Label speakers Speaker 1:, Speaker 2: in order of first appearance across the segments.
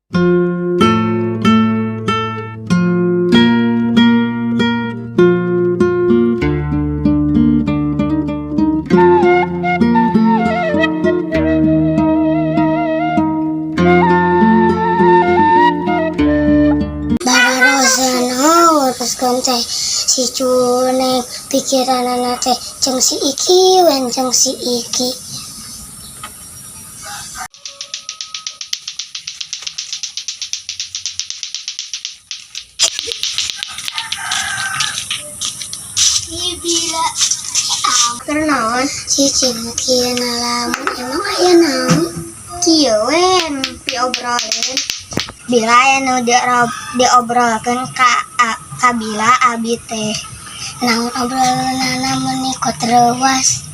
Speaker 1: Baroroseun teh si Cuneng, pikiranana teh jeung si Iki wen, jeung si Iki. Bila
Speaker 2: Naon?
Speaker 1: Si Cingut kieu ngalamun, emang aya naon?
Speaker 2: Kieu we diobrolin. Bila aya nu diobrolkeun ka Bila abi teh.
Speaker 1: Naon obrolanana meuni kot reuwas?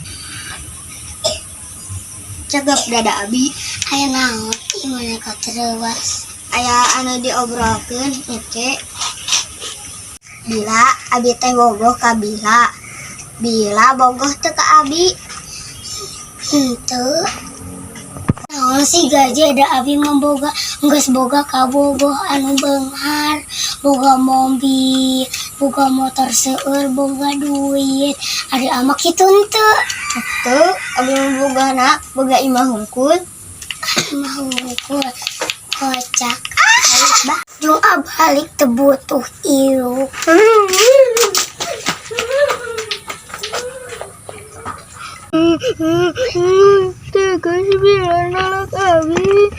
Speaker 2: Cegep dada abi.
Speaker 1: Aya naon ieu meuni kot reuwas?
Speaker 2: Aya anu diobrolkeun ece. Bila abi teh bogoh ka Bila. Bila bogoh teu ka abi?
Speaker 1: Henteu. Naon sih gaje, da abi mah boga, geus boga kabogoh anu beunghar, boga mobil, boga motor seueur, boga duit. Ari ama kitu henteu?
Speaker 2: Teu, abi mah bogana boga imah hungkul.
Speaker 1: Imah hungkul kocak. Balik bah. Jung balik teu butuh ieu.
Speaker 2: Teu si Bila nolak abi.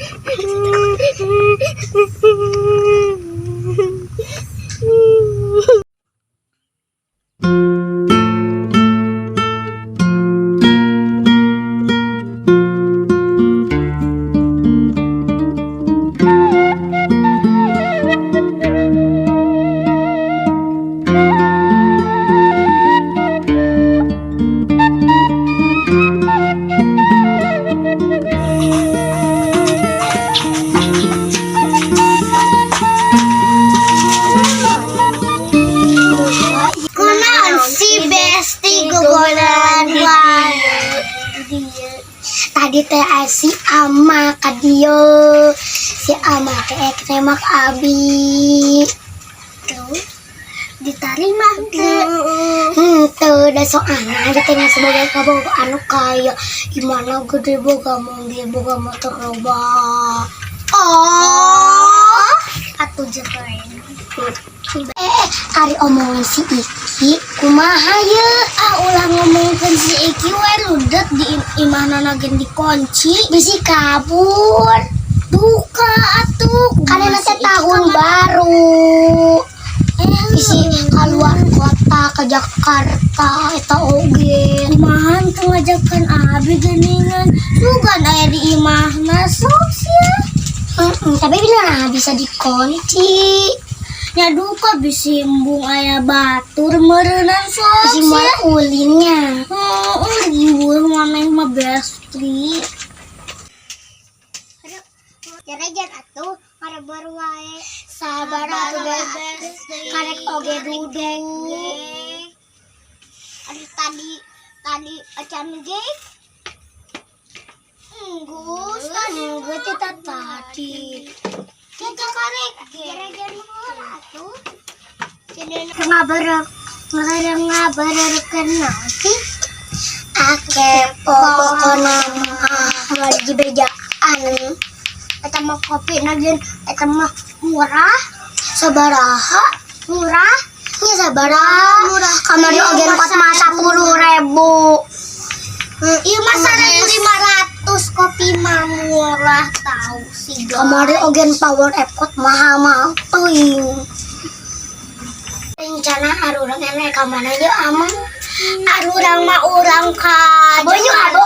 Speaker 1: Kunaon si besti gogolan wae? Tadi teh aya si Ama ka dieu. Si Ama teh ek nembak abi.
Speaker 2: Terus ditarima teu?
Speaker 1: Henteu, da soalna abi teh geus boga kabogoh anu kaya, gimana, gede, boga mobil, boga motor loba.
Speaker 2: Oh, atuh jeren.
Speaker 1: Eh, ari omongan si Iki kumaha ye?
Speaker 2: Ah, ulah ngomongkeun si Iki we, ludet di imahna gen dikunci.
Speaker 1: Bisi kabur.
Speaker 2: Duka atuh.
Speaker 1: Karena teh tahun baru. Bisi keluar kota ke Jakarta eta oge.
Speaker 2: Kumaha teu ngajakan abi geuningan. Sugan aya di imahna sok sia.
Speaker 1: Heeh, tapi bila nah bisa dikunci.
Speaker 2: Nya duka, bisi embung aya batur meureunan sok
Speaker 1: Bisi
Speaker 2: sia.
Speaker 1: moal ulinnya.
Speaker 2: Heeh, riweuh maneh mah, besti.
Speaker 1: Jajan atuh, ngarebar wae. Sabar atuh, besti. Karek oge duduk.
Speaker 2: Aduh, tadi tadi acan ge. Enggus tadi.
Speaker 1: Enggeus teh tadi.
Speaker 2: Jaga karek ge. Jajan heula atuh.
Speaker 1: Ngabar ngabar naon sih? Ake pokokna mah lagi bejaan.
Speaker 2: Eta mah kopi na eta mah murah.
Speaker 1: Sabaraha?
Speaker 2: Murah.
Speaker 1: Nya sabaraha?
Speaker 2: Murah.
Speaker 1: Kamari
Speaker 2: Iya,
Speaker 1: oge kot mah 10.000.
Speaker 2: Iya mah 1.500 kopi mah murah tahu sih.
Speaker 1: Kamari oge power epot mahal mahal teuing. Rencana arurang enek ka mana ye, Amang?
Speaker 2: Arurang mah urang ka
Speaker 1: Abo yuk, abo,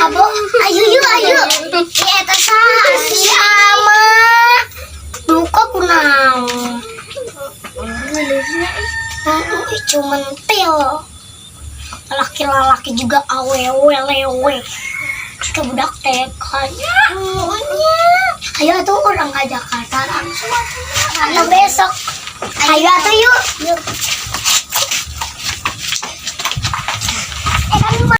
Speaker 1: abo, ayo yuk, ayo.
Speaker 2: Ieu eta saha?
Speaker 1: Si Ama. Duka kunaon? Heeh, cumentil. Laki-laki juga awewe lewe. Ke budak TK nya. Ayo tuh urang ke Jakarta langsung atuh. Atau besok. Ayo atuh yuk.
Speaker 2: Yuk.
Speaker 1: Eh, kan